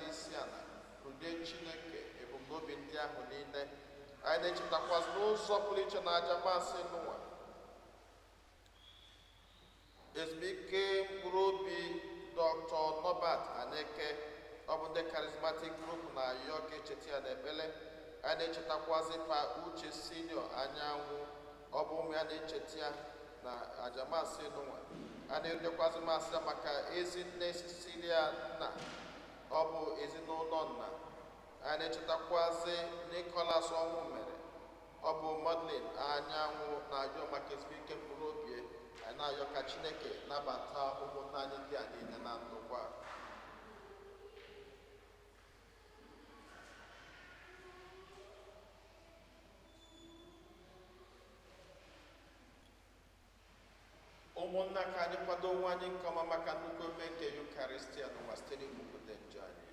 N'isi ala rudie Chineke ebumnobi ndị ahụ niile. Anyị na-echetakwazị n'ụzọ pụrụ iche na aja Maasị nụnwa ezumike mkpụrụ obi Dr. Norbert Aneke. Ọ bụ ndị Charismatic Group na-ayọ ka echeta ya n'ekpere. Anyị na-echetakwazị Pa Uche Senior Anyanwụ, ọ bụ ụmụ ya na-echeta ya na aja Maasị nụnwa. A na-erudekwazị Maasị ya maka Ezinne Cecilia nna, ọ bụ ezinụlọ nna. Anyị na-echetakwazị Nicholas ọnwụ mere, ọ bụ Madeline Anyanwụ na-ayọ maka ezumike mkpụrụ obi. Anyị na-ayọ ka Chineke nabata ụmụnne anyị ndị a niile na ndokwa. Ụmụnna, ka anyị kwado onwe anyị nke ọma maka nnukwu emume nke Yukaristia n'ụwa site n'ikwupụta njọ anyị.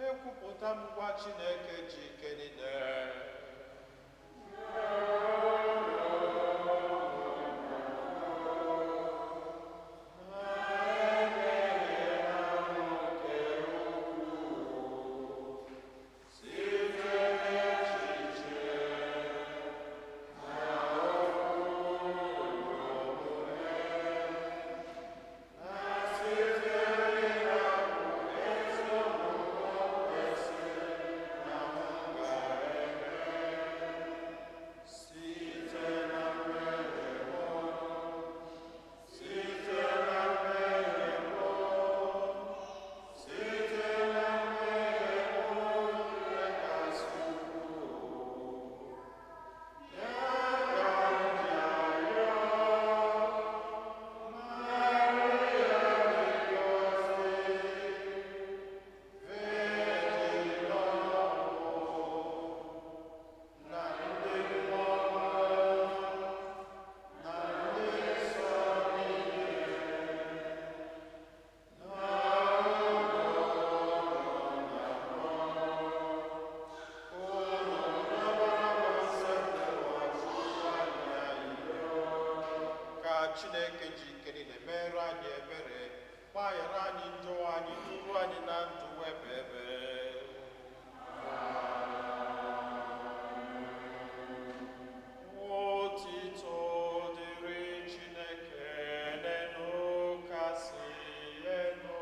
Ekwupụta m gwa Chineke ji ike niile. Ka Chineke ji ike niile mere anyị ebere, gbaghara anyị njọ anyị, duru anyị na ndụ ebe ebe. Otito dịrị Chineke n'elu kasị elu.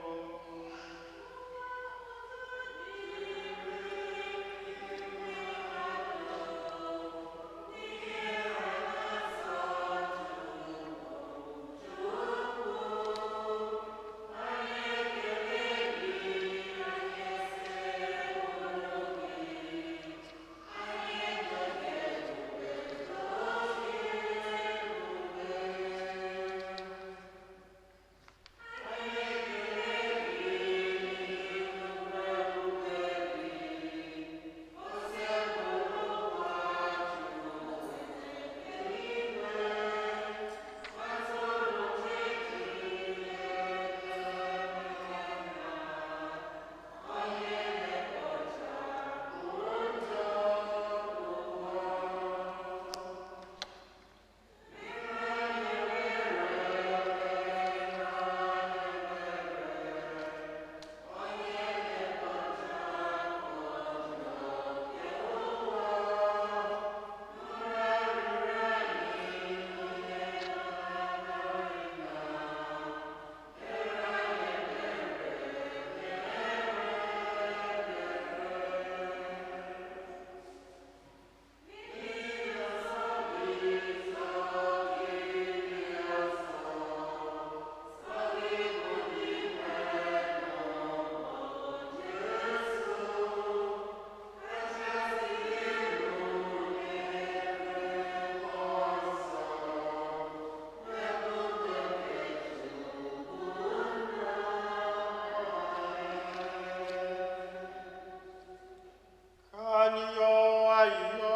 Ka anyị yọọ ayịyọ.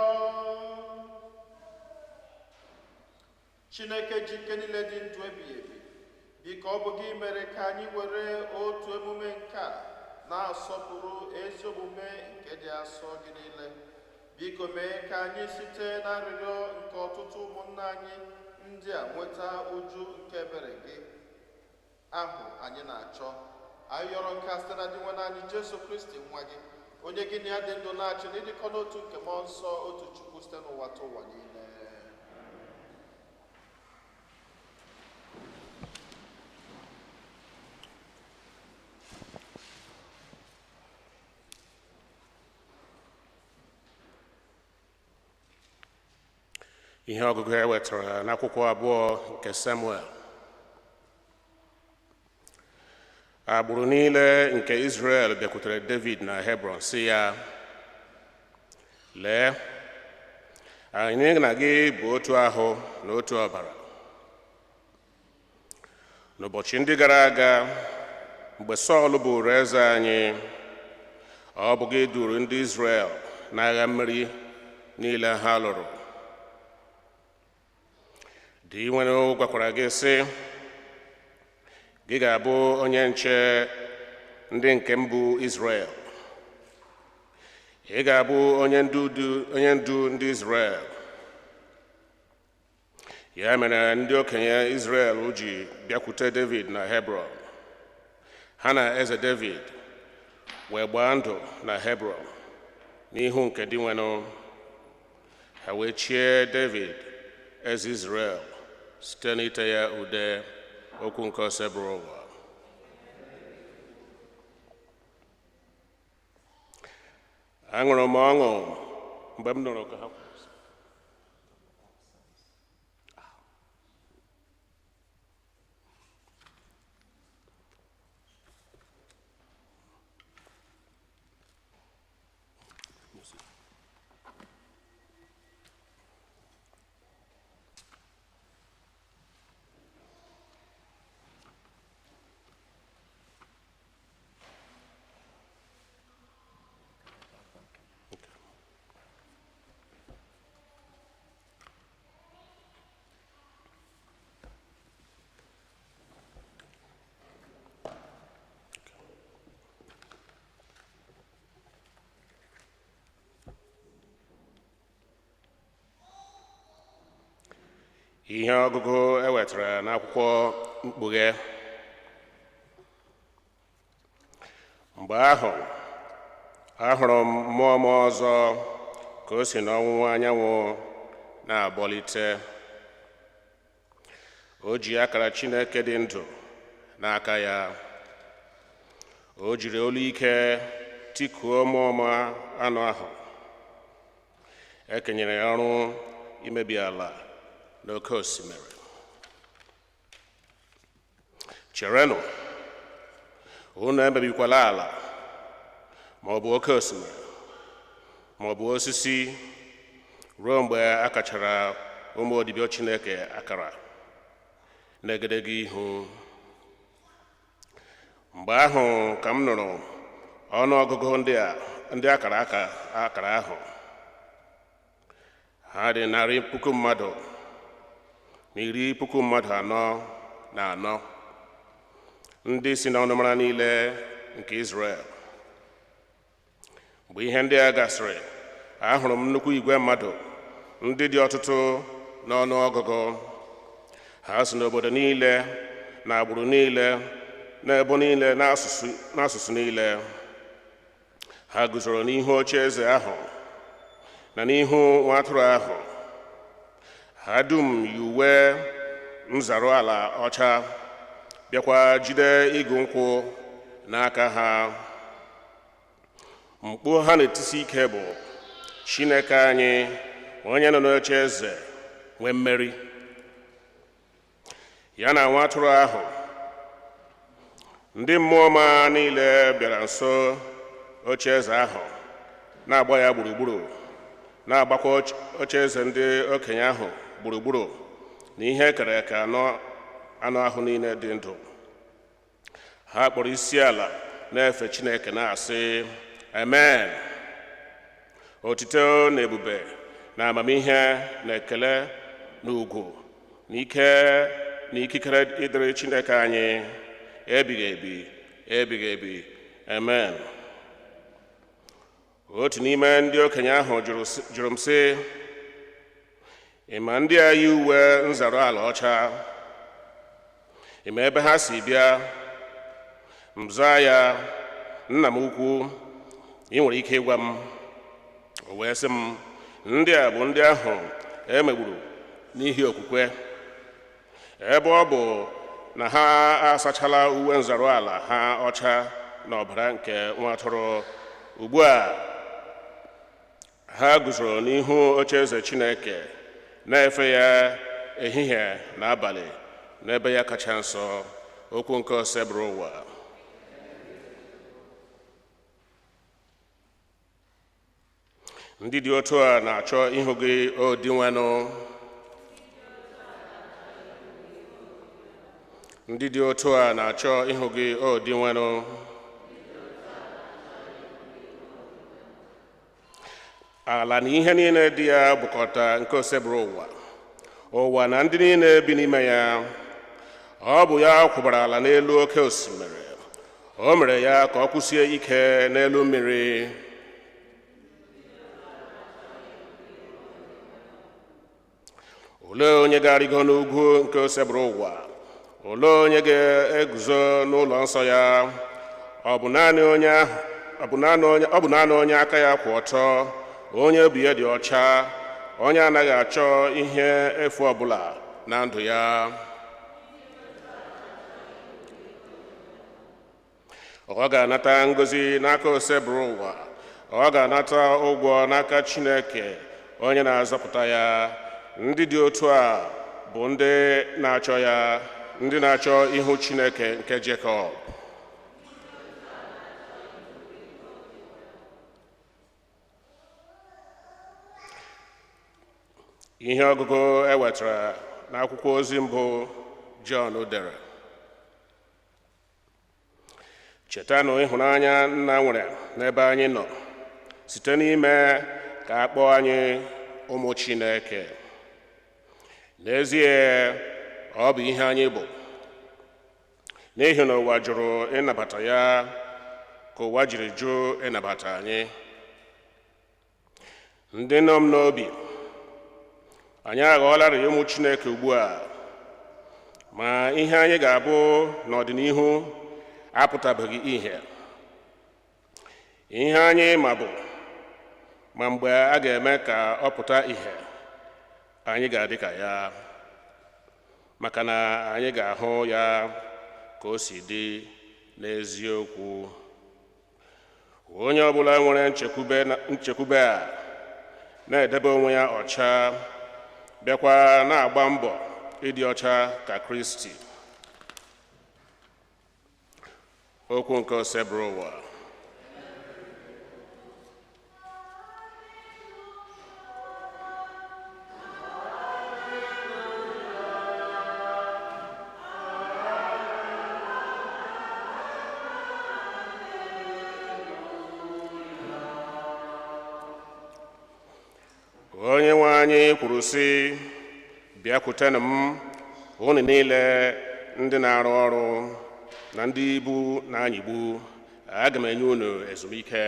Chineke ji ike niile dị ndụ ebighị ebi, biko ọ bụ gị mere ka anyị were otu emume nke a na-asọpụrụ ezi omume nke dị asọ gị niile. Biko mee ka anyị site na arịrịọ nke ọtụtụ ụmụnna anyị ndị a nweta uju nke ebere gị ahụ anyị na-achọ. Anyị yọrọ nke a site na Dinwenụ anyị Jesu Kristi nwa gị, onye gị na ya dị ndụ na-achị n'ịdịkọ n'otu nke Mmụọ Nsọ, otu Chukwu, site n'ụwa ta ụwa niile. Ihe ọgụgụ e wetara n'akwụkwọ abụọ nke Samuel. Agbụrụ niile nke Izrel bịakwutere David na Hebron sị ya, lee, anyị na gị bụ otu ahụ na otu ọbara. N'ụbọchị ndị gara aga, mgbe Sọl bụrụ eze anyị, ọ bụ gị duru ndị Izrel n'agha mmeri niile ha lụrụ. Dinwenụ gwakwara gị sị, gị ga-abụ onye nche ndị nke mbụ Izrel. Ị ga-abụ onye ndu ndị Izrel. Ya mere ndị okenye Izrel ji bịakwute David na Hebron. Ha na eze David wee gbaa ndụ na Hebron n'ihu nke Dinwenụ. Ha wee chie David eze Izrel site n'ite ya ude. Okwu nke Osebụrụwa. Aṅụrụ m ọṅụ mgbe m nụrụ ka ha kwuru. Ihe ọgụgụ e wetara n'akwụkwọ Mkpughe. Mgbe ahụ, ahụrụ m mmụọ m ọzọ ka o si n'ọwụwa anyanwụ na-abọlite. O ji akara Chineke dị ndụ n'aka ya. O jiri olu ike tikuo mmụọ m anụ ahụ. E kenyere ya ọrụ imebi ala n'oké osimiri. Cherenụ, unu emebikwala ala ma ọ bụ oké osimiri ma ọ bụ osisi ruo mgbe a kachara ụmụ odibo Chineke akara n'egedege ihu. Mgbe ahụ ka m nụrụ ọnụ ọgụgụ ndị akara aka akara ahụ. Ha dị 100,000 mmadụ na 44,000 mmadụ ndị si n'ọnụmara niile nke Izrel. Mgbe ihe ndị a gasịrị, ahụrụ m nnukwu igwe mmadụ ndị dị ọtụtụ n'ọnụ ọgụgụ. Ha si n'obodo niile na agbụrụ niile na ebo niile na asụsụ niile. Ha guzoro n'ihu oche eze ahụ na n'ihu nwa atụrụ ahụ. Ha dum yi uwe nzarụ ala ọcha, bịakwa jide igu nkwụ n'aka ha. Mkpu ha na-etisi ike bụ, Chineke anyị, onye nọ n'oche eze, nwee mmeri. Ya na nwa atụrụ ahụ, ndị mmụọ ọma niile bịara nso oche eze ahụ, na-agba ya gburugburu, na-agbakwa oche eze ndị okenye ahụ gburugburu na ihe e kere eke anụ ahụ niile dị ndụ. Ha kpọrọ isi ala na-efe Chineke na-asị, Amen. Otito na ebube na amamihe na ekele na ugwu na ike na ikikere ịdịrị Chineke anyị ebighị ebi ebighị ebi. Amen. Otu n'ime ndị okenye ahụ jụrụ m sị, ị ma ndị a yi uwe nzara ala ọcha? Ị ma ebe ha si bịa? M zaa ya, nna m ukwu, ị nwere ike ịgwa m. O wee sị m, ndị a bụ ndị ahụ e megburu n'ihi okwukwe, ebe ọ bụ na ha asachala uwe nzara ala ha ọcha na ọbara nke nwa atụrụ. Ugbu a ha guzoro n'ihu ocheeze Chineke na-efe ya ehihie na abalị n'ebe ya kacha nsọ. Okwu nke Osebụrụwa. Ndị dị otu a na-achọ ịhụ gị, o Dinwenụ. Ndị dị otu a na-achọ ịhụ gị, o Dinwenụ. Ala na ihe niile dị ya bụkọta nke Osebụrụwa, ụwa na ndị niile bi n'ime ya. Ọ bụ ya kwụbara ala n'elu oke osimiri, o mere ya ka ọ kwụsie ike n'elu mmiri. Olee onye ga-arịgo n'ugwu nke Osebụrụwa? Olee onye ga-eguzo n'ụlọ nsọ ya? Ọ bụ naanị onye ahụ, ọ bụ naanị onye aka ya kwụ ọtọ, onye obi ya dị ọcha, onye anaghị achọ ihe efu ọbụla na ndụ ya. Ọ ga-anata ngọzi n'aka Osebụrụwa, ọ ga-anata ụgwọ n'aka Chineke onye na-azọpụta ya. Ndị dị otu a bụ ndị na-achọ ya, ndị na-achọ ihu Chineke nke Jekọb. Ihe ọgụgụ e wetara n'akwụkwọ ozi mbụ Jọn dere. Chetanụ ịhụnanya nna nwere n'ebe anyị nọ site n'ime ka a kpọọ anyị ụmụ Chineke. N'ezie, ọ bụ ihe anyị bụ. N'ihi na ụwa jụrụ ịnabata ya, ka ụwa jiri jụ ịnabata anyị. Ndị nọ m n'obi, anyị aghọọlarị ụmụ Chineke ugbu a, ma ihe anyị ga-abụ n'ọdịnihu apụtabeghị ihe. Ihe anyị ma bụ, ma mgbe a ga-eme ka ọ pụta ìhè, anyị ga-adị ka ya, maka na anyị ga-ahụ ya ka o si dị n'eziokwu. Onye ọbụla nwere nchekwube a na-edebe onwe ya ọcha, bịakwa na-agba mbọ ịdị ọcha ka Kristi. Okwu nke Osebụrụwa. Onye nwe anyị kwuru sị, bịakwutenụ m, unu niile ndị na-arụ ọrụ na ndị ibu na-anyịgbu, aga m enye unu ezumike.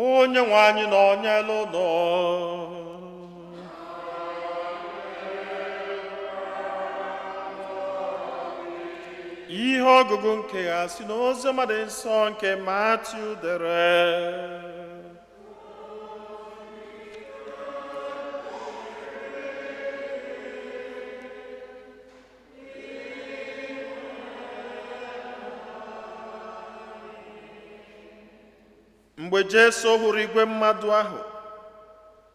Onye nwe anyị nọnyere unu. Ihe ọgụgụ nke ya si n'oziọma dị nsọ nke Matiu dere. Mgbe Jesu hụrụ igwe mmadụ ahụ,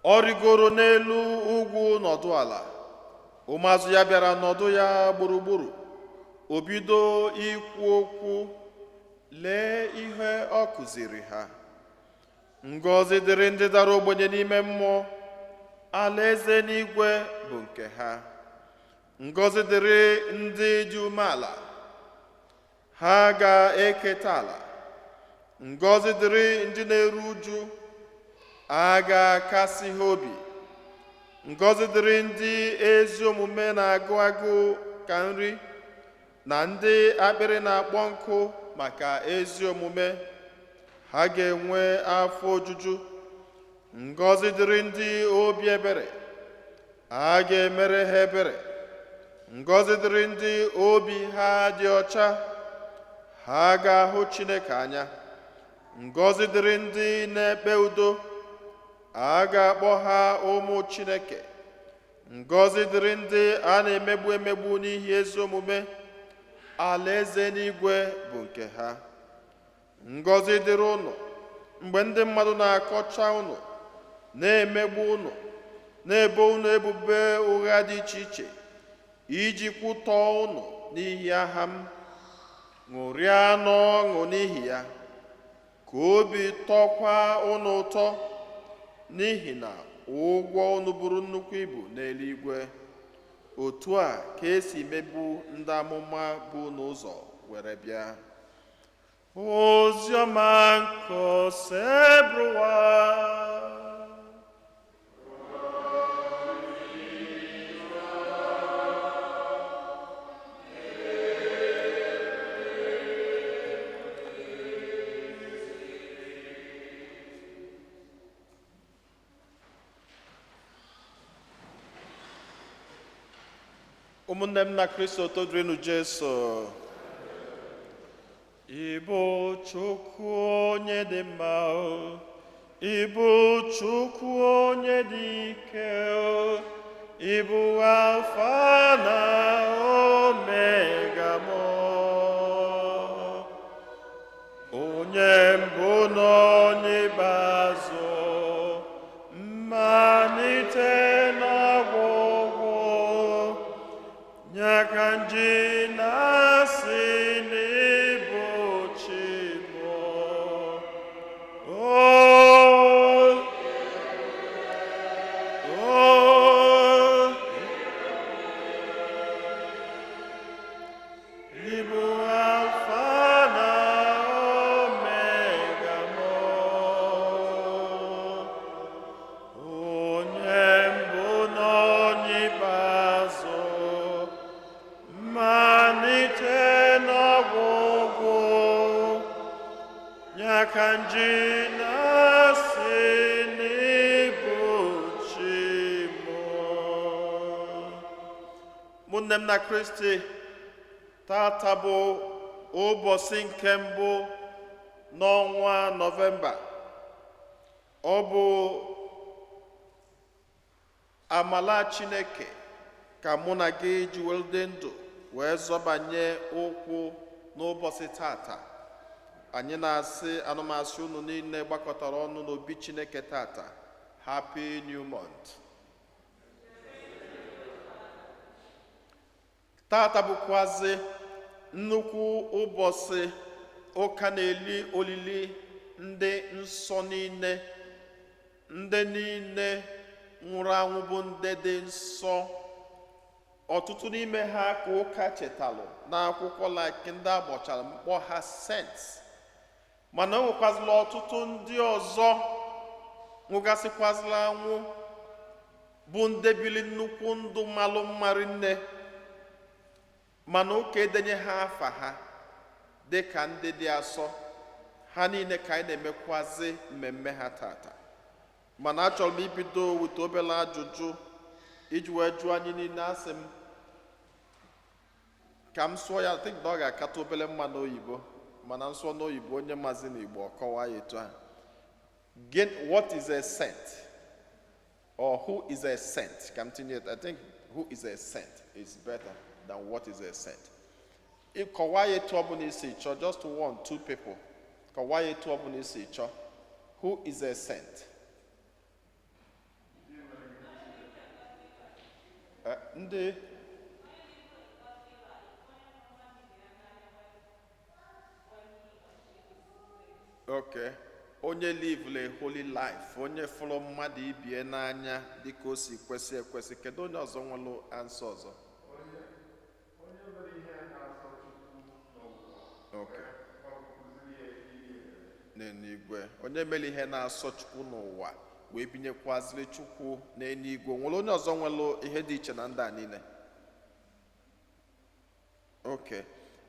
Ọ rịgoro n'elu ugwu nọdụ ala. Ụmụazụ ya bịara nọdụ ya gburugburu. O bido ikwu okwu, lee ihe ọ kụziri ha. Ngọzi dịrị ndị dara ogbenye n'ime mmụọ, alaeze n'igwe bụ nke ha. Ngọzi dịrị ndị dị umeala, ha ga-eketa ala. Ngọzi dịrị ndị na-eru uju, a ga-akasi ha obi. Ngọzi dịrị ndị ezi omume na-agụ agụ ka nri, na ndị akpịrị na-akpọ nkụ maka ezi omume, ha ga-enwe afọ ojuju. Ngọzi dịrị ndị obi ebere, a ga-emere ha ebere. Ngọzi dịrị ndị obi ha dị ọcha, ha ga-ahụ Chineke anya. Ngọzi dịrị ndị na-ekpe udo, a ga-akpọ ha ụmụ Chineke. Ngọzi dịrị ndị a na-emegbu emegbu n'ihi ezi omume, alaeze n'igwe bụ nke ha. Ngọzi dịrị unu mgbe ndị mmadụ na-akọcha unu, na-emegbu unu, na-ebo unu ebubo ụgha dị iche iche, iji kwutọọ unu n'ihi aha m. Ṅụrịa n'ọṅụ n'ihi ya, ka obi tọkwa unu ụtọ, n'ihi na ụgwọ unu buru nnukwu ibu n'eluigwe. Otu a ka esi megbu ndị amụma bụ n'ụzọ were bịa. Oziọma nke Osebụrụwa. Ụmụnne m na Kristo, todrinu Jesu. Ịbụ Chukwu onye dị mma o, ịbụ Chukwu onye dị ike o, ịbụ Alfa na Omega mụ, onye mbụ na onye ikpeazụ, mmalite na ọgwụgwụ, ya ka nji na-asị n'ịbụ chi mụ. O, o, ịbụ Alfa na Omega mụ, onye mbụ na onye ikpeazụ, mmalite n'ọgwụgwụ, ya ka nji na-asị n'ịbụ chi mụ. Ụmụnne m na Kristi, tata bụ ụbọchị nke mbụ n'ọnwa Nọvemba. Ọ bụ amala Chineke ka mụ na gị ji wee dị ndụ wee zọbanye ụkwụ n'ụbọchị tata. Anyị na-asị anụmasị unu niile gbakọtara ọnụ n'obi Chineke tata, Happy New Month. Tata bụkwazị nnukwu ụbọchị ụka na-eli olili ndị nsọ niile, ndị niile nwụrụ anwụ bụ ndị dị nsọ. Ọtụtụ n'ime ha ka ụka chetalụ n'akwụkwọ, like ndị agbọchara mkpọ ha saints, mana o nwekwazịla ọtụtụ ndị ọzọ nwụgasịkwazịla anwụ bụ ndị bili nnukwu ndụ malụ mmarị nne, mana ụka edenye ha afa ha dị ka ndị dị asọ. Ha niile ka anyị na-emekwazị mmemme ha tata. Mana achọrọ m ibido wute obere ajụjụ iji wee jụọ anyị niile. Asị m ka m sụọ ya, think na ọ ga-akata obere mma n'oyibo, mana m sụọ n'oyibo, onye mazi n'Igbo ọkọwa ya etu ahụ. What is a saint, or who is a saint? Ka m tinye it. I think who is a saint is better than what is a saint. Ịkọwa ya etu ọbụla isi chọọ, just one two people kọwaa ya etu ọbụla isi chọọ. Who is a saint? Ndị okay, onye live a holy life, onye fụrụ mmadụ ibie n'anya dịka o si kwesị ekwesị. Kedu onye ọzọ nwere answer ọzọ? Onye mere ihe na-asọ Chukwu n'ụwa Okay. wee kụzirie ihe. N'eluigwe, onye mere ihe na-asọ Chukwu n'ụwa wee binyekwaziri Chukwu n'eluigwe. Nwere onye ọzọ nwere ihe dị iche na ndị a niile? Okay,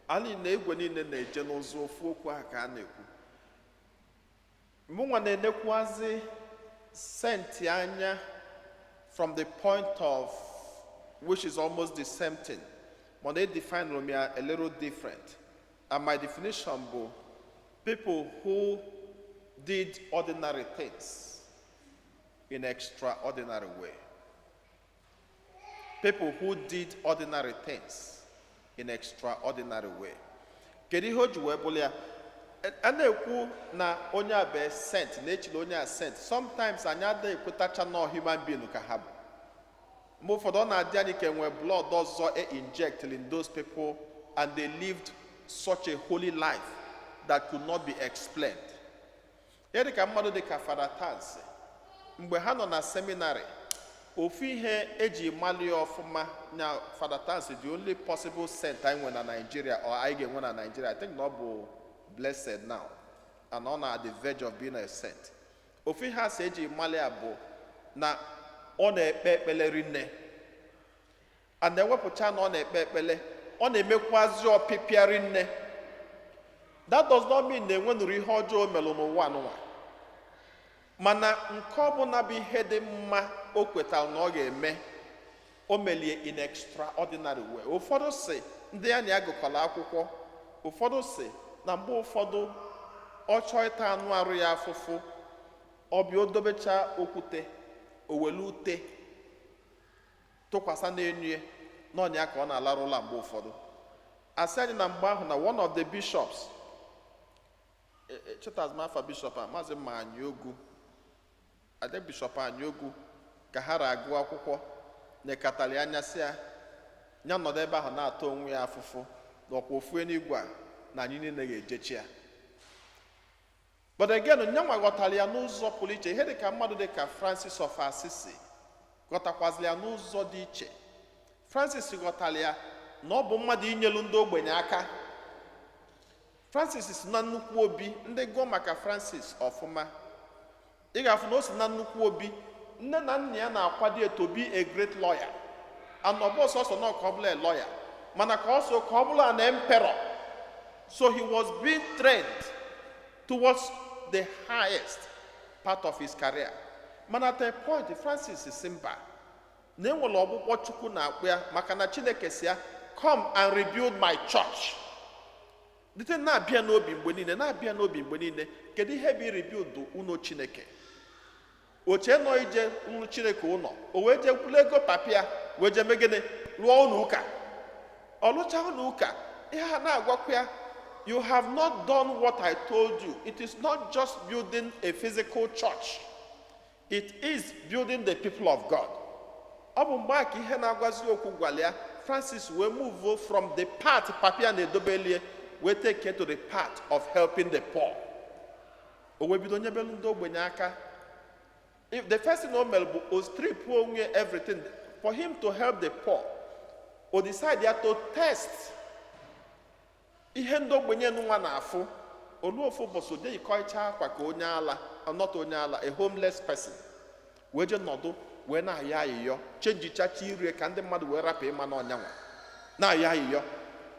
anyị na egwe niile na-eje n'ụzọ ofu okwu ahụ ka a na-ekwu. Mụnwa na-enekwazi saint anya from the point of which is almost the same thing, but they define m ya a little different, and my definition bụ people who did ordinary things in extraordinary way. People who did ordinary things in extraordinary way. Kedu ihe o ji wee bụrụ ya? A na-ekwu na onye a bụ saint, na-echila onye a saint. Sometimes anyị adịghị ekwetacha nọọ human being ka ha bụ. Mgbe ụfọdụ ọ na-adị anyị ka enwe blood ọzọ e inject in those people and they lived such a holy life that could not be explained. Ya dị ka mmadụ dị ka Fada Tansi, mgbe ha nọ na seminary, ofu ihe eji mali ya ọfụma na Fada Tansi, the only possible saint anyị nwe na Nigeria or anyị ga-enwe na Nigeria, I think na ọ bụ blessed now and ọ na at the verge of being a saint. Ofu ihe asị eji mali ya bụ na ọ na-ekpe ekpele rinne, and ewepụcha na ọ na-ekpe ekpele, ọ na-emekwazi ọpịpịa rinne. That does not mean na enwenụrụ ihe ọjọọ o melụ n'ụwa anụnwa, mana nke ọbụla bụ ihe dị mma o kwetara na ọ ga-eme, o melie in extraordinary way. Ụfọdụ si ndị ya na ya gụkọrọ akwụkwọ, ụfọdụ si na mgbe ụfọdụ ọ chọọ ịta anụ arụ ya afụfụ, ọ bịa o dobecha okwute, o welu ute tụkwasị n'enu ya n'ọnya ya ka ọ na-alarụ ụla. Mgbe ụfọdụ asị anyị na mgbe ahụ na one of the bishops, chetaz m afa bishop a, Maazị Manyogu ade, Bishop Anyogu, ka ha ra-agụ akwụkwọ nyekatara ya anya, sị ya ya nọdụ ebe ahụ na-atọ onwe ya afụfụ n'ọkwa ofu eluigwe a na anyị niile ga-ejechi ya. But again, nyanwa ghọtara ya n'ụzọ pụrụ iche. Ihe dịka mmadụ dịka Francis of Assisi ghọtakwaziri ya n'ụzọ dị iche. Francis ghọtara ya na ọ bụ mmadụ inyelu ndị ogbenye aka. Francis si na nnukwu obi. Ndị gụọ maka Francis ọfụma, ị ga-afụ na o si na nnukwu obi. Nne na nna ya na-akwado ya to be a great lawyer, and ọ bụ sọsọ na ka ọ bụla a lawyer, mana ka ọ so ka ọ bụla an emperor. So he was being trained towards the highest part of his career. Mana at a point, Francis si mba, na enwere ọgbụgbọ Chukwu na-akpụ ya, maka na Chineke si ya, "Come and rebuild my church." Dite na-abịa n'obi mgbe niile, na-abịa n'obi mgbe niile, kedu ihe bụ rebuild ụlọ Chineke? Oche nọ ije ụlọ Chineke ụlọ, o wee jee kwulu ego papịa wee jee mee gịnị? Rụọ ụlọ ụka. Ọ lụcha ụlọ ụka, ihe a na-agwakwa ya, "You have not done what I told you. It is not just building a physical church, it is building the people of God." Ọ bụ mgbe a ka ihe na-agwazi okwu gwara ya, Francis wee move from the path papia na-edobelie wee take it to the path of helping the poor. O wee bido nyebelu ndị ogbenye aka. If the first thing o mere bụ o strip onwe everything for him to help the poor. O decide ya to test ihe ndị ogbenye nwa na-afụ. Olu ofu ụbọchị, o jeyikọcha akwa ka onye ala, not onye ala, a homeless person, wee jee nọdụ wee na-ayọ ayịyọ, chenjichacha irie ka ndị mmadụ wee rapụ ịma n'ọnyanwa na-ayọ ayịyọ.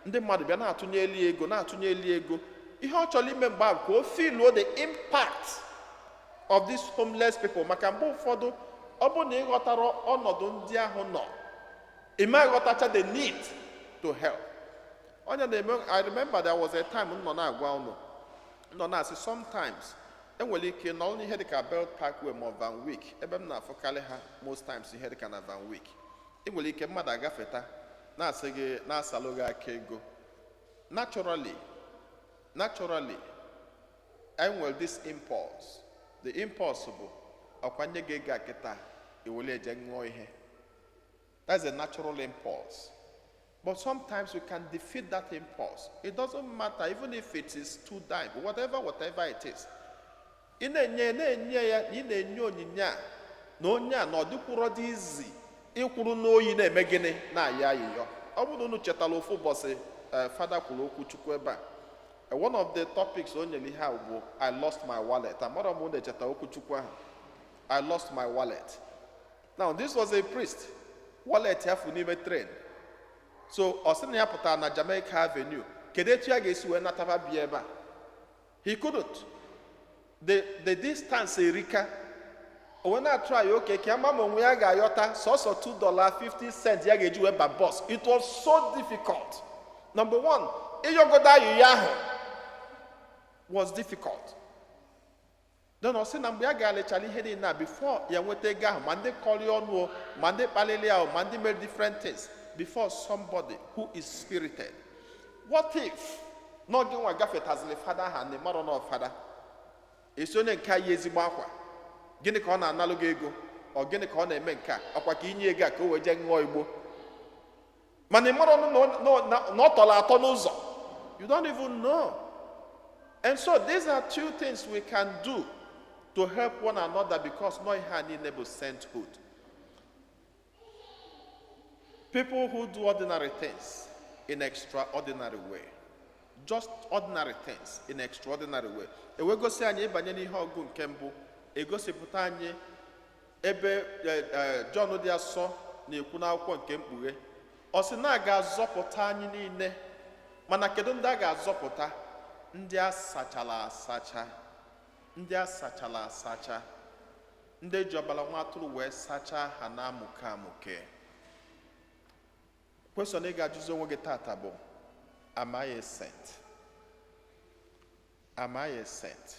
Ndị mmadụ bịa na-atụnye elu ego, na-atụnye elu ego. Ihe ọ chọrọ ime mgbe ahụ ka o feeluo the impact of these homeless people, maka mgbe ụfọdụ ọ bụrụ na ị ghọtara ọnọdụ ndị ahụ nọ, ị ma ghọtacha the need to help. Onye na-eme, I remember there was a time m nọ na-agwa unu, nọ na-asị, sometimes enwere ike nọrọ n'ihe dịka Belt Parkway ma ọ Van Wyck, ebe m na-afụkarị ha most times, ihe dịka na Van Wyck, ị nwere ike mmadụ agafeta na-asị gị, na-asalụ gị aka ego. Naturally, I nwere this impulse. The impulse bụ ọkwa nye gị ego a kịta, ewele eje ṅụọ ihe. That's a natural impulse. But sometimes you can defeat that impulse. It doesn't matter, even if it is two dime, whatever, whatever it is. Ị na-enye na-enye ya na ị na-enye onyinye a na onye a na ọ dịkwuro dị izi ịkwụrụ n'oyi na-eme gịnị na-ayọ ayịyọ. Ọ bụrụ na unu chetara ofu ụbọchị fada kwuru okwu Chukwu ebe a. One of the topics o nyere ihe a bụ "I lost my wallet." Amarọ m unu echeta okwu Chukwu ahụ, "I lost my wallet." Now, this was a priest. Wallet ya fu n'ime train, so ọ sị na ya pụtara na Jamaica Avenue, kedu etu ya ga-esi wee nataba bịa ebe a? He couldn't. The distance erika. O wee na-atụ ya oke ka ama ma onwe ya ga-ayọta sọsọ $2.50 ya ga-eji wee ba bus. It was so difficult. Number one, ịyọgodo ayịyọ ahụ was difficult. Then ọ sị na mgbe ya ga-alechara ihe niile a before ya nweta ego ahụ, ma ndị kọrị ọnụ o, ma ndị kpalili ahụ, ma ndị mere different things before somebody who is spirited. What if n'oge nwa gafetazili fada ahụ na ịmarọ na fada esi onye nke a yi ezigbo akwa, gịnị ka ọ na-analụ gị ego? Ọ gịnị ka ọ na-eme nke a? Ọkwa ka inye ego a ka o wee jee ṅụọ igbo, mana ị marọ na ọ tọrọ atọ n'ụzọ. You don't even know. And so these are two things we can do to help one another, because no ihe a niile bụ sainthood. People who do ordinary things in extraordinary way, just ordinary things in extraordinary way. Ewegosi anyị ịbanye n'ihe ọgụ nke mbụ, egosipụta anyị ebe Jọn dị asọ na-ekwu n'akwụkwọ nke Mkpughe. Ọ sị na a ga-azọpụta anyị niile, mana kedu ndị a ga-azọpụta? Ndị a sachara asacha, ndị a sachara asacha, ndị eji ọbara nwa atụrụ wee sachaa ha na-amụke amụke. Question ị ga-ajụzi onwe gị tata bụ, am I a saint? Am I a saint?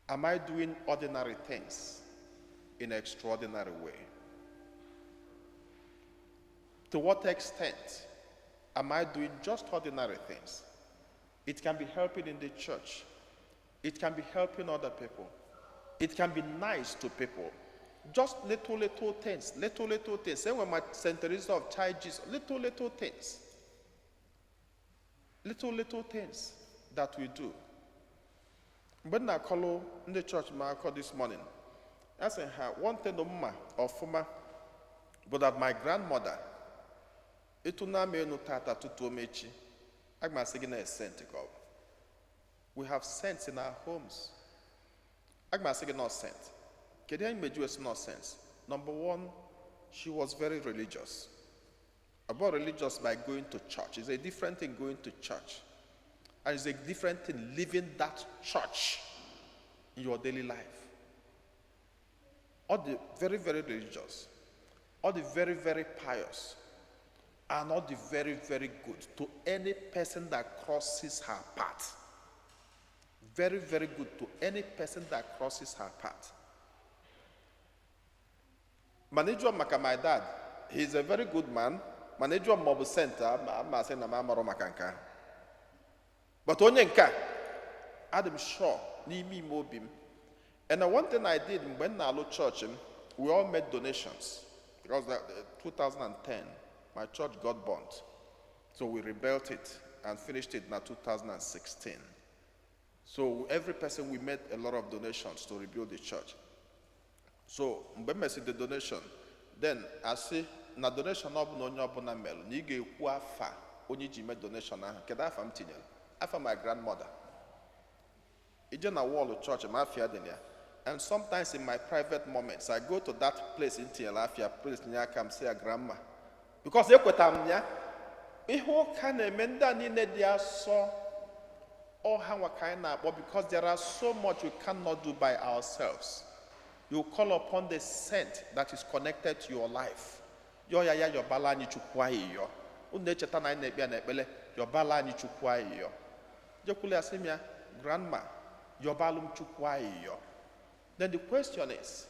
Am I doing ordinary things in extraordinary way? To what extent am I doing just ordinary things? It can be helping in the church. It can be helping other people. It can be nice to people. Just little, little things, little, little things. Same with my St. Teresa of Child Jesus, little, little things. Little, little things that we do. Mgbe m na-akọlụ ndị chọọchị m akọ this morning, a sị ha, one thing mma ọfụma bụ that my grandmother, ịtụ na ama enu tata tutu o mechi, aga m asị gị na saint ka ọ bụ. We have saints in our homes. Aga m asị gị not saint. Kedu ihe meji wee sị not saints? Number one, she was very religious. About religious by going to church. It's a different thing going to church. And it's a different thing living that church in your daily life. All the very, very religious, all the very, very pious, and all the very, very good to any person that crosses her path. Very, very good to any person that crosses her path. Mana ịjụọ maka my dad, he is a very good man. Mana ịjụọ ma ọ bụ saint, ama asị na m amarọ maka nke ahụ. But onye nke a, adị m sure n'ime ime obi m. And the one thing I did mgbe m na-alụ church m, we all made donations. Because that, 2010, my church got burnt. So we rebuilt it and finished it in 2016. So every person, we made a lot of donations to rebuild the church. So mgbe m mesịrị the donation, then asị na donation ọbụla onye ọbụla melụ na ị ga-ekwu afa onye ji mee donation ahụ. Kedu afa m tinyere? Afa my grandmother. Ije na wall church m, afia dị na ya. And sometimes in my private moments, I go to that place m tinyere afia, place nye aka m, sị ya, "Grandma," because ekwetara m ya ihe ụka na-eme ndị a niile dị asọ ọha nwa ka anyị na-akpọ, because there are so much we cannot do by ourselves. You call upon the saint that is connected to your life. Yọọ ya, ya yọbala anyị Chukwu ayịyọ. Unu na-echeta na anyị na-ekpe ya n'ekpele, yọbala anyị Chukwu ayịyọ. Jekwula ya, sị m ya, "Grandma, yọbalụ m Chukwu ayịyọ." Then the question is,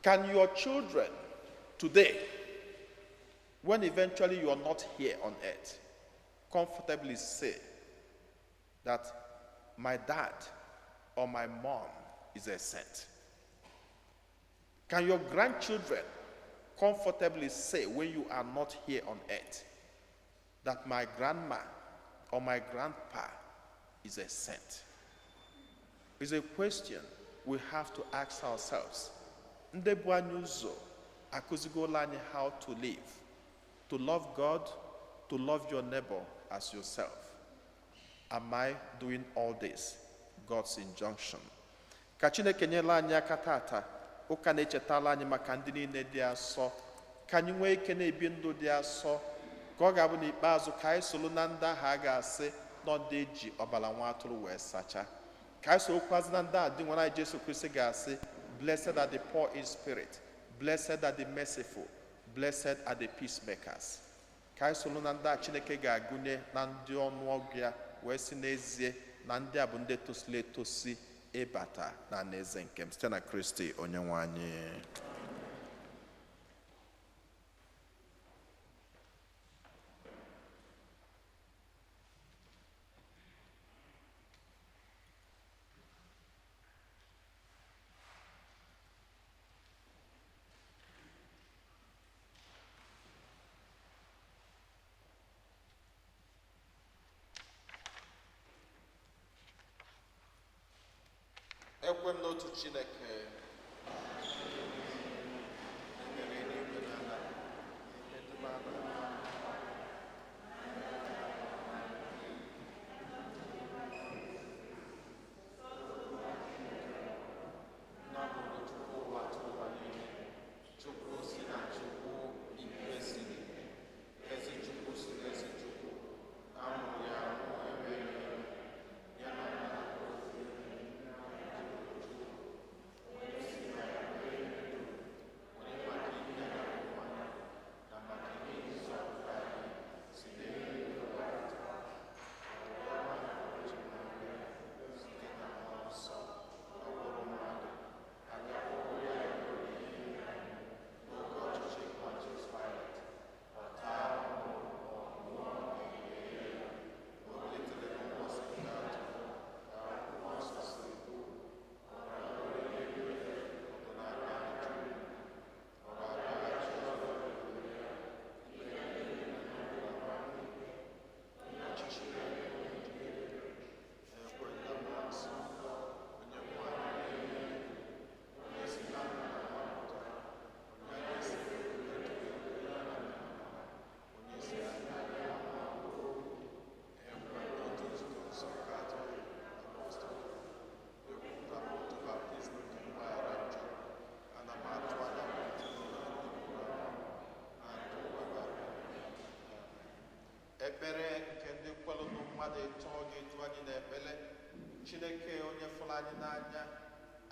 can your children today, when eventually you are not here on earth, comfortably say that my dad or my mom is a saint? Can your grandchildren comfortably say when you are not here on earth that my grandma or my grandpa is a saint? It's a question we have to ask ourselves. Ndị bụ anyị ụzọ akụzigola anyị how to live, to love God, to love your neighbor as yourself. Am I doing all this? God's injunction. Ka Chineke nyela anyị aka tata, ụka na-echetala anyị maka ndị niile dị asọ, ka anyị nwee ike na-ebi ndụ dị asọ, ka ọ ga-abụ n'ikpeazụ ka anyị soro na ndị ahụ a ga-asị nọ ndị eji ọbara nwa atụrụ wee sachaa. Ka anyị sorokwazi na ndị a dị nwere anyị Jesu Kristi ga-asị, blessed are the poor in spirit, blessed are the merciful, blessed are the peacemakers. Ka anyị soro na ndị a Chineke ga-agụnye na ndị ọnụọgụ ya wee sị n'ezie na ndị a bụ ndị tosiri etosi ịbata na alaeze nke m site na Kristi onye nwe anyị. Ekwe m n'otu Chineke emere eluigwe na ala, ihe dum a na-ahụ. Nna mụrụ Chukwu ụwa tụrụ ụwa niile, Chukwu si na Chukwu ife si n'ife, ezi Chukwu si n'ezi Chukwu, a mụrụ ya amụ emeghị eme, ya na nna Ekpere nke ndị kwelụnụ mmadụ ịtọ ga-edu anyị n'ekpere. Chineke onye fụrụ anyị n'anya,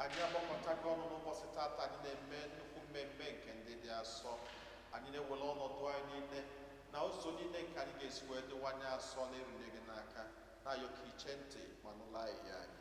anyị agbakọtago ọnụ n'ụbọchị tata, anyị na-eme nnukwu mmemme nke ndị dị asọ. Anyị na-ewere ọnọdụ anyị niile na ụzọ niile nke anyị ga-esi wee dịwanye asọ na-erunye gị n'aka, na-ayọ ka iche ntị ma nụla ahịhịa anyị.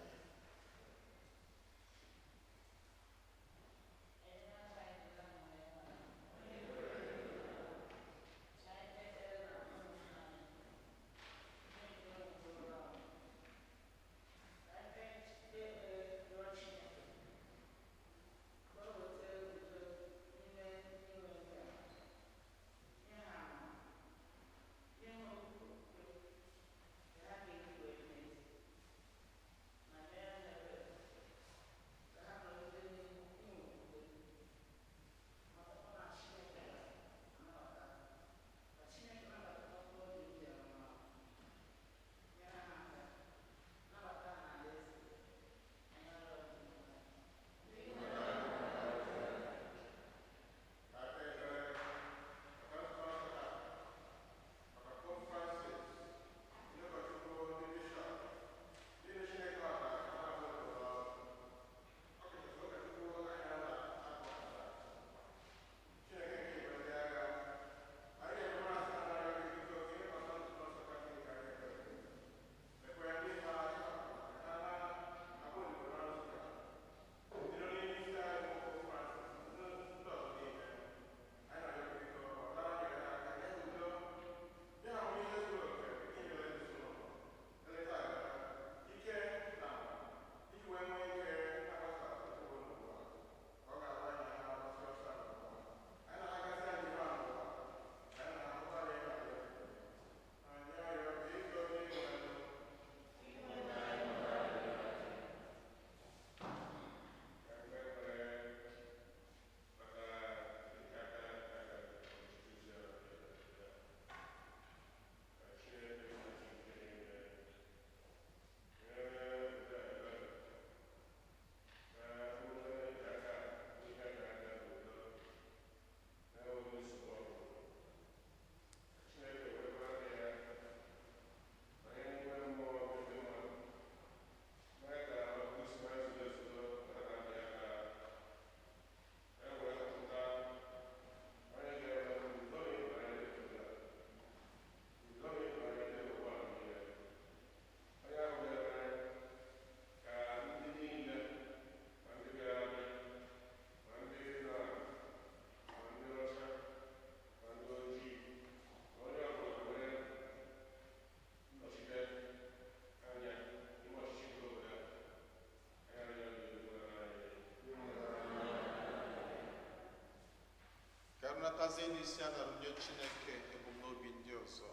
Naratazie n'isi a nara nye Chineke ebumnobi ndị ọzọ.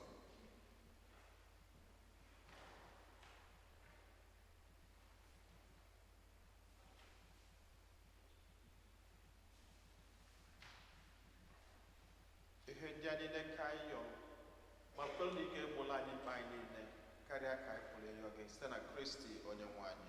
Ihe ndị a niile ka anyị yọrọ ma kwere na ị ga-egbola anyị mkpa anyị niile karịa ka anyị pụrụ ịyọ gị site na Kristi onye nwe anyị.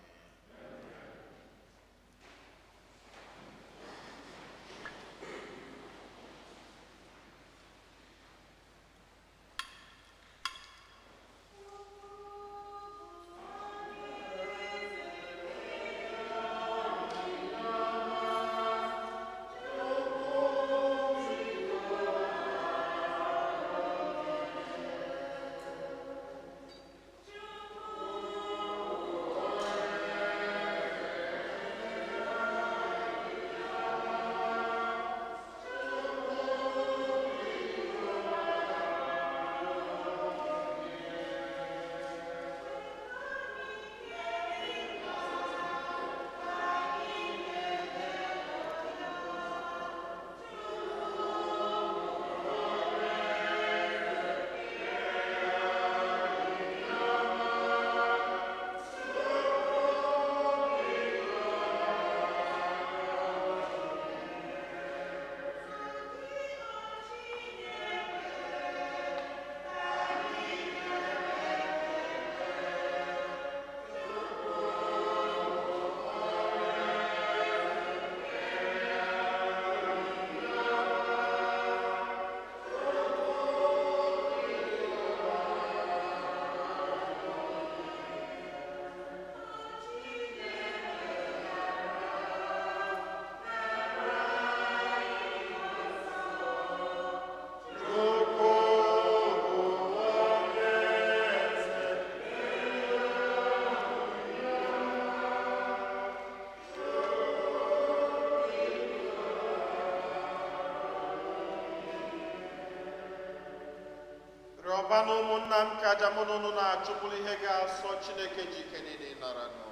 Rịọba na ụmụnna m ka aja mụ na unu na-achụpụrụ ihe ga-asọ Chineke ji ike niile nara nụ.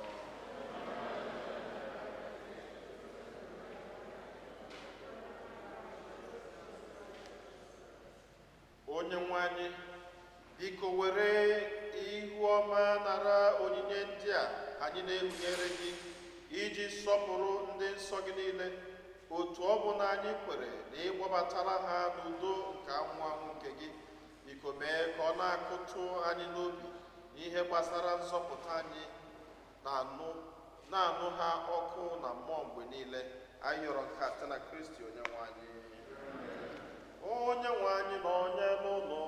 Onye nwe anyị, biko were ihu ọma nara onyinye ndị a anyị na-ehunyere gị iji sọpụrụ ndị nsọ gị niile, otu ọ bụ na anyị kwere na ị gbabatala ha n'udo nke anwụ anwụ nke gị. Biko mee ka ọ na-akụtụ anyị n'obi n'ihe gbasara nzọpụta anyị na-anụ ha ọkụ na mmụọ mgbe niile. Anyị yọrọ nke a site na Kristi onye nwe anyị. Onye nwe anyị na onye n'ụlọ.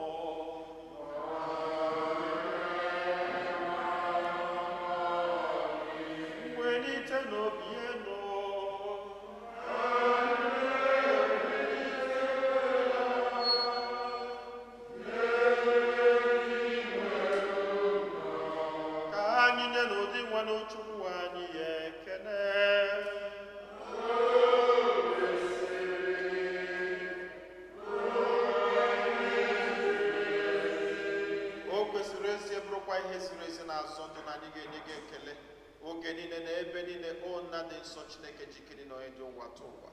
Welite n'obi elu. Ka anyị nye n'ụdị nwe n'Chukwu anyị ya ekele. O kwesịrị ezi bụrụkwa ihe ziri ezi na-azọ ndụ na anyị ga-enye gị ekele oge niile na ebe niile, o nna dị nsọ Chineke jikere na onye dị ụwa tụ ụwa,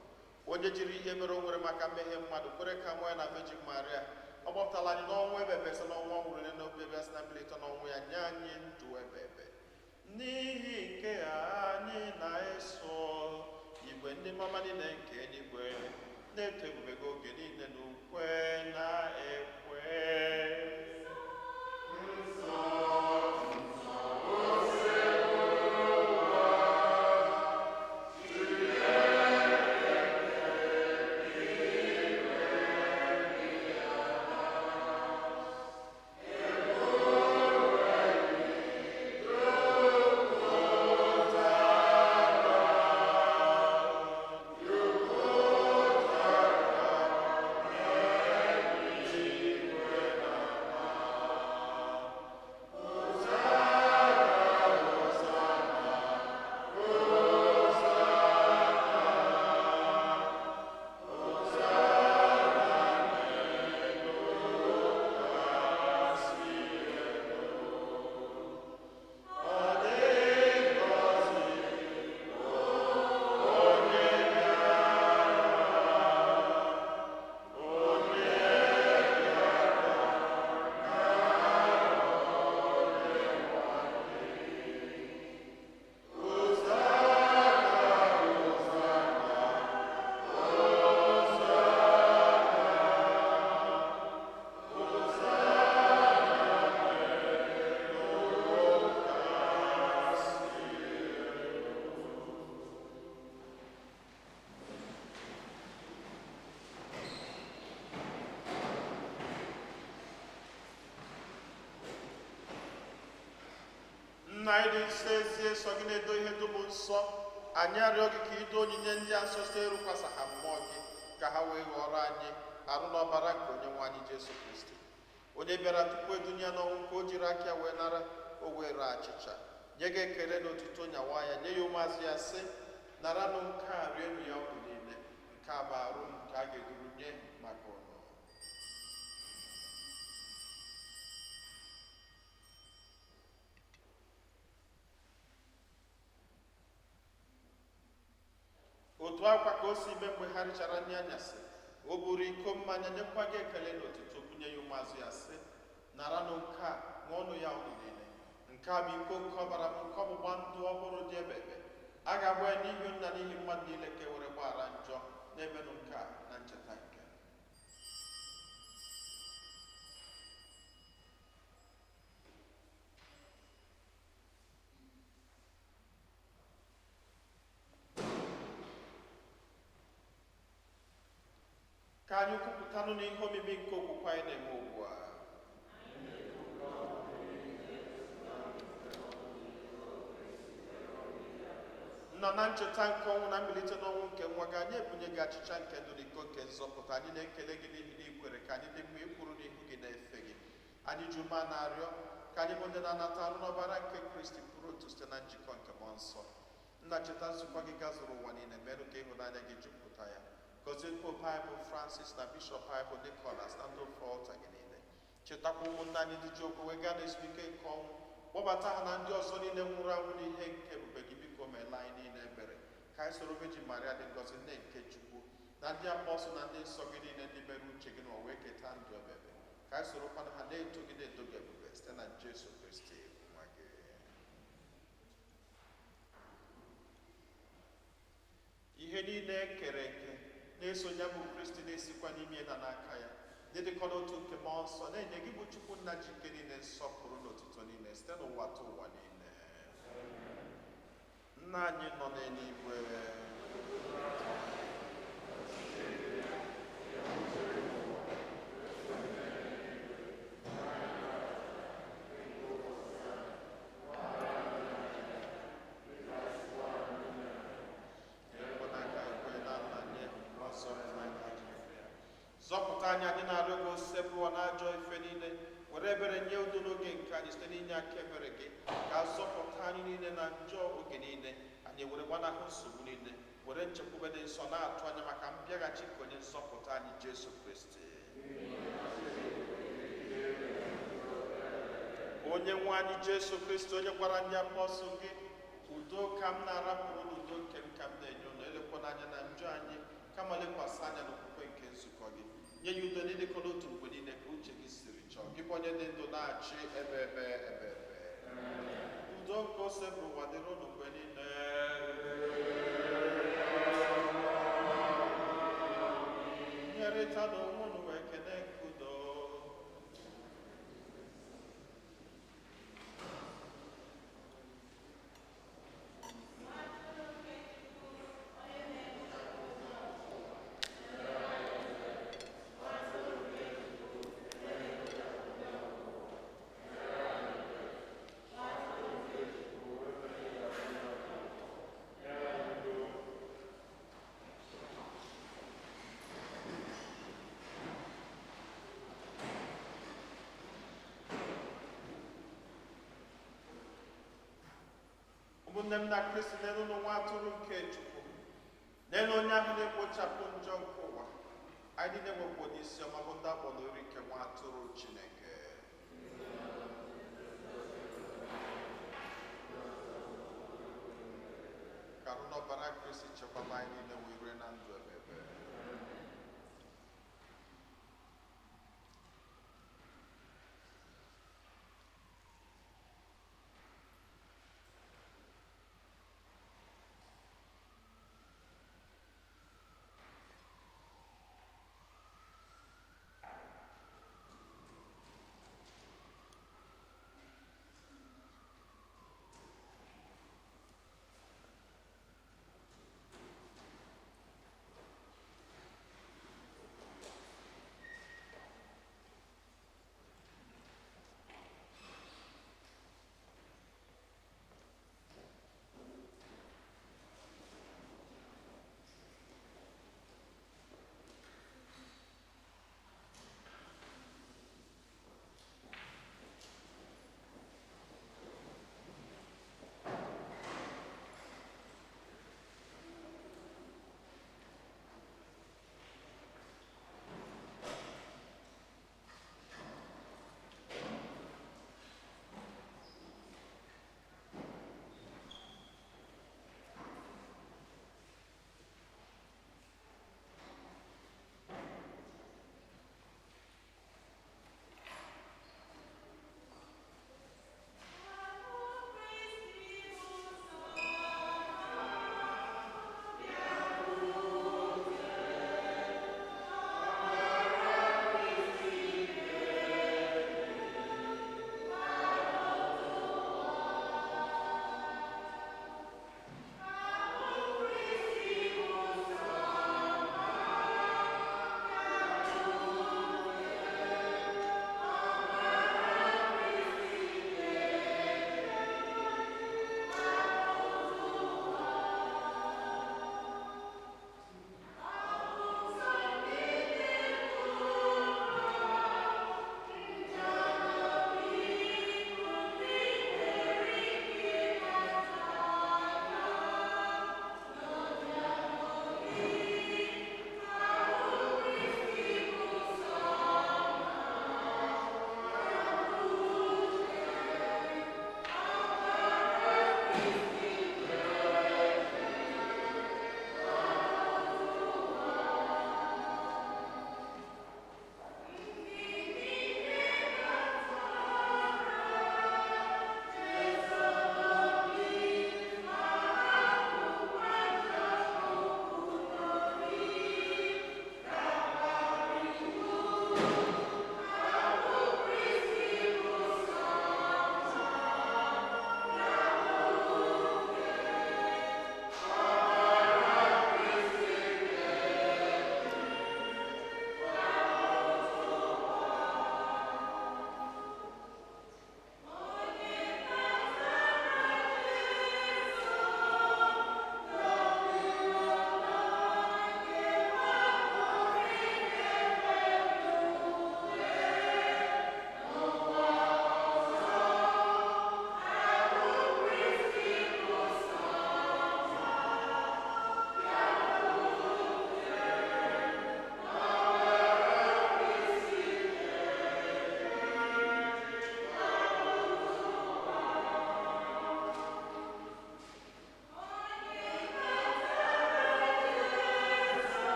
onye jiri ihe mere o nwere maka mmehie mmadụ kwere ka mụọ ya na Virgin Maria. Ọ gbapụtara anyị n'ọnwụ ebebe sị n'ọnwụ ọ nwụrụ n'obe bịa sị na mbilite n'ọnwụ ya nye anyị ndụ ebebe. N'ihi nke a anyị na-eso igwe ndị mama niile nke eluigwe na-eto ebube gị oge niile na ukwe na ekwe. Nna anyị dị nsọ, ezie sọ gị na-edo ihe dum nsọ. Anyị arịọ gị ka ido onyinye ndị a nsọ site ịrụkwasa ha mmụọ gị, ka ha wee ghọrọ anyị arụ na ọbara nke onye nwe anyị Jesu Kristi, onye bịara tupu edunye ya n'ọnwụ, ka o jiri aka ya wee nara o were achịcha, nye gị ekele na otuto, nyawa ya, nye ya ụmụazụ ya, sị: "Naranụ nke a, rienụ ya unu niile. Nke a bụ arụ m nke a ga-eduru nye maka unu." Otu akwa ka o si mee mgbe ha richara nri anyasị, o buru iko mmanya, nyekwa gị ekele na otuto, bunye ya ụmụazụ ya, sị: "Naranụ nke a, ṅụọnụ ya unu niile. Nke a bụ iko nke ọbara m, nke ọgbụgba ndụ ọhụrụ dị ebe ebe. A ga-agba ya n'ihi nna, n'ihi mmadụ niile, ka e were gbaghara njọ. Na-emenụ nke a na ncheta nke m." Ka anyị kwupụtanụ n'ihe omimi nke okwukwe anyị na-eme ugbu a. Nna, na ncheta nke ọnwụ na mbilite n'ọnwụ nke nwa gị, anyị ebunye gị achịcha nke ndụ na iko nke nzọpụta. Anyị na-ekele gị n'ihi na ikwere ka anyị dịkwa ịkwụrụ n'ihu gị na-efe gị. Anyị ji ume na-arịọ ka anyị bụ ndị na-anata arụ n'ọbara nke Kristi pụrụ otu site na njikọ nke mmụọ nsọ. Nna, cheta nzukọ gị gazuru ụwa niile, merụ ka ịhụnanya gị jupụta ya. Gọzie Pope anyị bụ Francis, na Bishọp anyị bụ Nicholas, na ndị ofe ọlta gị niile. Chetakwa ụmụnne anyị ndị ji okwu wee gaa n'ezumike nke ọnwụ. Kpọbata ha na ndị ọzọ niile nwụrụ anwụ n'ihe nke ebube gị. Biko meela anyị niile ebere, ka anyị soro Virgin Maria dị ngọzi, nne nke Chukwu, na ndị apọstụl na ndị nsọ gị niile, ndị mere uche gị na wee keta ndụ ebebe, ka anyị sorokwana ha na-eto gị, na-eto gị ebube, site na Jesu Kristi nwa gị. Ihe niile e kere eke na-eso ya bụ Kristi, na-esikwa n'ime na n'aka ya, n'ịdịkọ n'otu nke mmụọ nsọ, na-enye gị bụ Chukwu nna ji ike niile nsọpụrụ na otuto niile site n'ụwa ta ụwa niile. Nna anyị nọ n'eluigwe, zọpụta anyị. Anyị na-arịọ gị, osebụwa na ajọ ife niile, were ebere nye udo n'oge nke anyị site n'inye aka ebere gị, ka zọpụta anyị niile na njọ oge niile, anyị were gbanahụ nsogbu niile, were nchekwube dị nsọ na-atụ anya maka mbịaghachi nke onye nzọpụta anyị Jesu Kristi. Onye nwe anyị Jesu Kristi, onye gwara ndị apọstụl gị, "Udo ka m na-arapụrụ unu, udo nke m ka m na-enye unu, elekwana anya na njọ anyị, kama lekwasị anya n'okwukwe nke nzukọ gị, nye ya udo n'ịdịkọ n'otu mgbe niile ka uche gị siri chọọ, gị bụ onye dị ndụ na-achị ebe ebe ebe ebe." Udo nke ose bụ ụwa dịrị unu mgbe niile. Nyerịta na onwe unu wee kene nke udo. Ụmụnne m na Kristi, n'elu ụlọ nwa atụrụ nke Chukwu, n'elu onye ahụ na-ekpochapụ njọ nke ụwa. Anyị niile nwekwa onye isi ọma bụ ndị akpọrọ ori nke nwa atụrụ Chineke. Ka arụ n'ọbara Kristi chekwaba anyị niile wee rue na ndụ ebebe.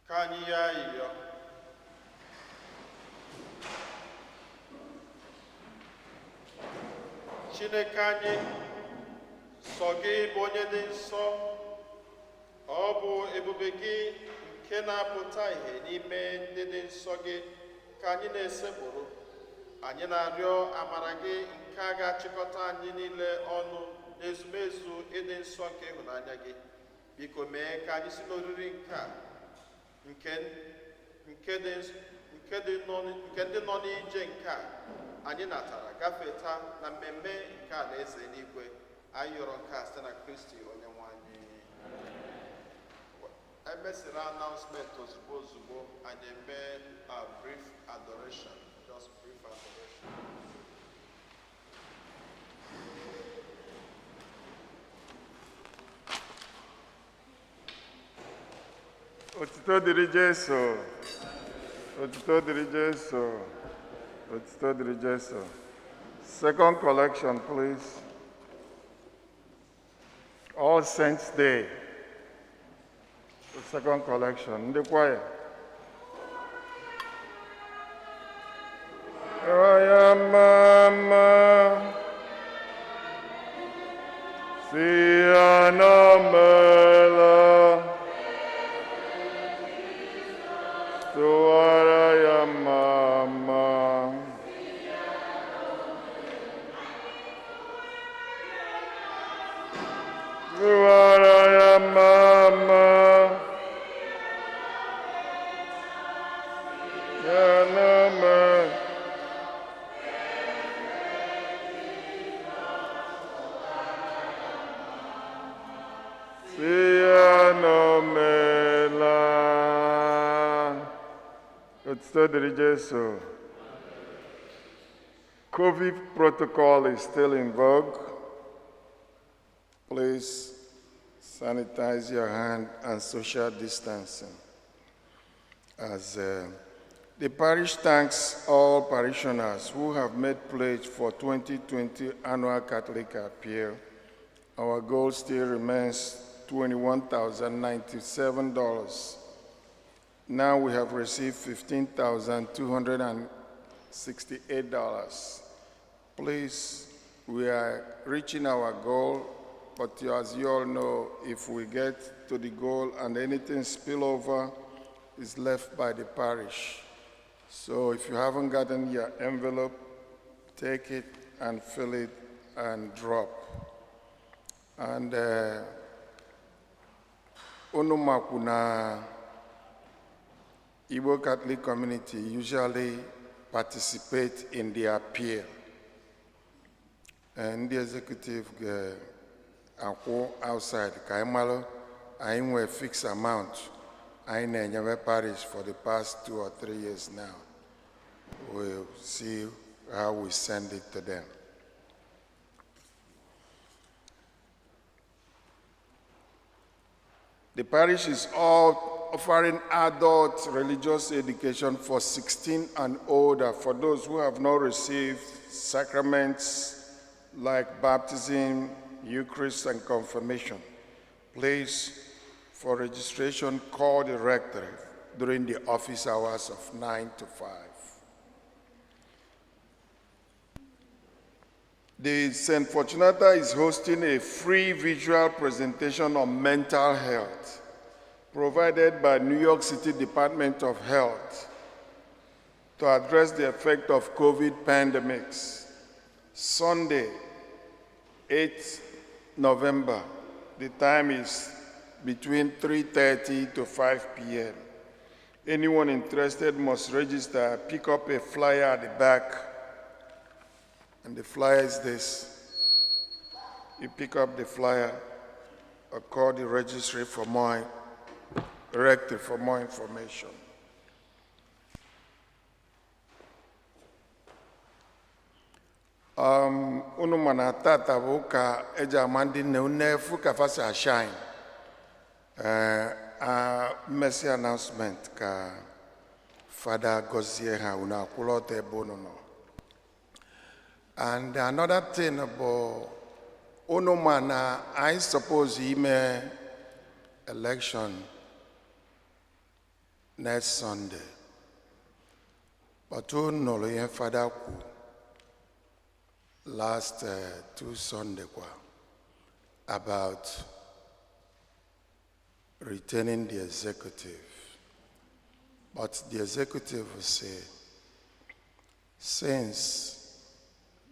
Ka anyị yọọ ayịyọ. Chineke anyị, sọ gị bụ onye dị nsọ. Ọ bụ ebube gị nke na-apụta ìhè n'ime ndị dị nsọ gị ka anyị na-esekpụrụ. Anyị na-arịọ amara gị nke a ga-achịkọta anyị niile ọnụ n'ezumezu ịdị nsọ nke ịhụnanya gị. Biko mee ka anyị si n'oriri nke a nke ndị nọ n'ije nke a anyị natara gafeta na mmemme nke alaeze eluigwe. Anyị yọrọ nke a site na Kristi onye nwe anyị. Emesịrị announcement ozugbo ozugbo, anyị eme a brief adoration, just brief adoration. Otuto dịrị Jesu. Otuto dịrị Jesu. Otuto dịrị Jesu. Second collection, please. All Saints' Day. The second collection. Ndị choir. Oya mama. Si anamela. Tụwara ya mama. Tụwara ya mama. Ya nama. Si ya nomela. Otuto dịrị Jesu. COVID protocol is still in vogue. Please sanitize your hand and social distancing. As the parish thanks all parishioners who have made pledge for 2020 annual Catholic Appeal. Our goal still remains $21,097. Now we have received $15,268. Please, we are reaching our goal, but as you all know, if we get to the goal and anything spill over is left by the parish. So if you haven't gotten your envelope, take it and fill it and drop. And unu makwu na Igbo Catholic community usually participate in the appeal. And the executive ga-akwụ outside ka anyị malụ anyị nwee fixed amount anyị na-enyewe parish for the past 2 or 3 years now. We'll see how we send it to them. The parish is all offering adult religious education for 16 and older for those who have not received sacraments like baptism, Eucharist, and confirmation. Please, for registration, call the rectory during the office hours of 9 to 5. The St. Fortunata is hosting a free visual presentation on mental health provided by New York City Department of Health to address the effect of COVID pandemics. Sunday, 8 November, the time is between 3:30 to 5 p.m. Anyone interested must register, pick up a flyer at the back, and the flyer is this. You pick up the flyer or call the registry for more, rectory for more information. Unu ma na tata bụ ụka eji ama ndị nne unu efu ka fa si ashine. Ee, mmesi announcement ka Fada gọzie ha, unu akwụla ọtọ ebe unu nọ. And another thing bụ unu ma na anyị suppose ime election. Next Sunday. But unu nụrụ ihe Fada kwu last 2 Sunday kwa about retaining the executive. But the executive will say, since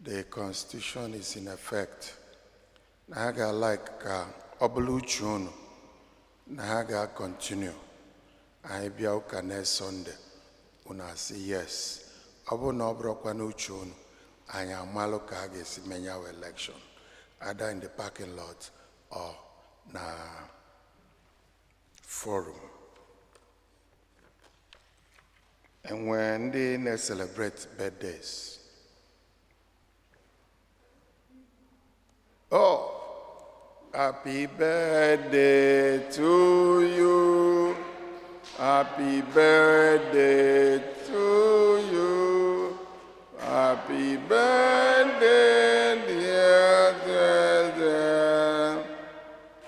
the constitution is in effect, na ha ga-like ka ọ bụrụ uche unu na ha ga-continue. Anyị bịa ụka next Sunday, unu asị yes. Ọ bụrụ na ọ bụrụkwa n'uche unu, anyị amalụ ka a ga-esi menyawa election, either in the parking lot or na forum. Enwee ndị na-celebrate birthdays? Oh, happy birthday to you. Happy birthday to you. Happy birthday, dear, dear, dear.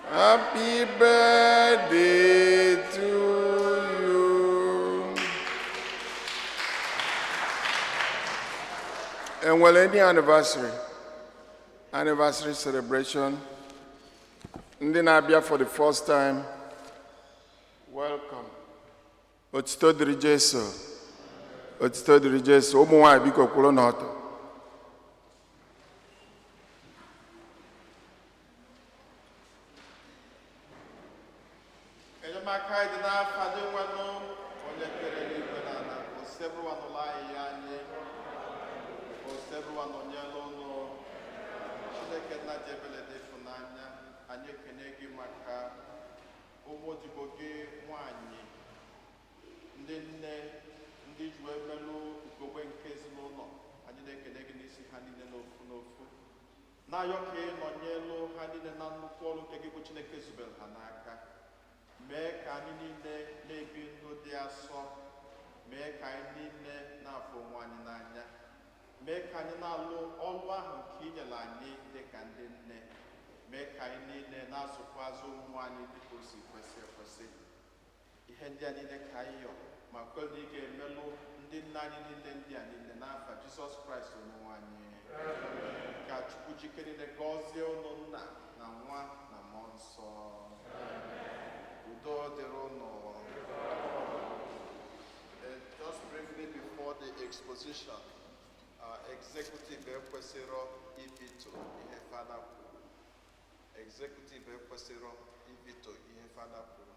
Happy birthday to you. And well, any anniversary, anniversary celebration, ndị na-abịa for the first time, welcome. Otito dịrị Jesu. Otito dịrị Jesu. Ụmụ nwanyị, biko kwụrụ n'ọtọ. Enyemaka anyị dị n'afa Dinwenụ, onye kere eluigwe na ala. Osebụrụwa n'ụlọ anyị ya anyị. Osebụrụwa nọnyere ụnụ. Chineke nna ji ebele dị ịfụnanya, anyị ekene gị maka ụmụ odibo gị nwanyị, ndị nne, ndị ji wee melụ ugogbe nke ezinụlọ. Anyị na-ekene gị n'isi ha niile n'ofu n'ofu, na-ayọ ka ị nọnyelụ ha niile na nnukwu ọrụ nke gị bụ Chineke zubere ha n'aka. Mee ka anyị niile na-ebi ndụ dị asọ. Mee ka anyị niile na-afụ onwe anyị n'anya. Mee ka anyị na-alụ ọrụ ahụ nke i nyere anyị dị ka ndị nne. Mee ka anyị niile na-azụkwazị ụmụ anyị dịka o si kwesị ekwesị. Ihe ndị a niile ka anyị yọ ma kwe na ị ga-emelụ ndị nna anyị niile ndị a niile, n'afa Jizọs Kraịst Onyenwe anyị. Ka Chukwu jike niile gọzie unu, Nna na Nwa na Mmụọ Nsọ. Udo dịrị unu. Just briefly before the exposition, executive ekwesịrọ iveto ihe Fada kwuru. Executive ekwesịrọ iveto ihe Fada kwuru.